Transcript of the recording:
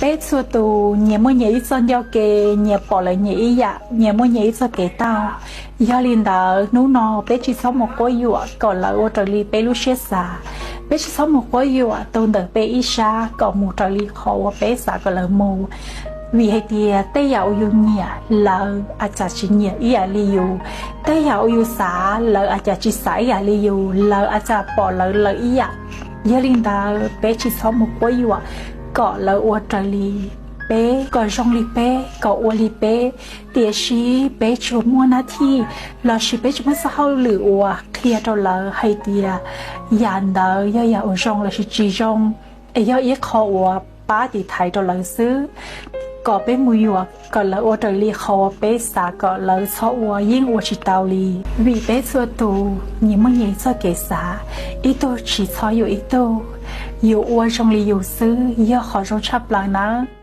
Peb txhua tus nyias muaj nyias ib txoj ncauj ke, nyias pom lawv nyias ib yam, nyias muaj nyias ib txoj kev taug. Yog li ntawd hnub no peb tsis txhob mus quab yuam kom lawv ua raws li peb lub siab xav. Peb tsis txhob mus quab yuam tus ntawm peb ib sab kom mus raws li qhov uas peb xav kom lawv mus. Vim hais tias tej yam uas yus nyiam lawv a cas tsis nyiam ib yam li yus, tej yam uas yus xav lawv a cas tsis xav ib yam li yus, lawv a cas pom lawv lawv ib yam. Yog li ntawd peb tsis txhob mus quab yuam kom lawv ua raws li peb, kom zoo li peb, kom ua li peb. Tiam sis peb tsuas muaj nab thij lossis peb tsuas muaj txoj hauj lwm uas qhia rau lawv hais tias yam ntawd yog yam uas zoo lossis tsis zoo, es yog ib qho uas pab tiv thaiv rau lawv xwb. Kom peb mus yuam kom lawv ua raws li qhov uas peb xav kom lawv txhob ua yeej ua tsis tau li. Vim peb txhua tus nyias muaj nyias txoj kev xav, ib tug tsis txhob yuam ib tug, yus ua zoo li yus xwb yog qhov zoo tshaj plaws nawb.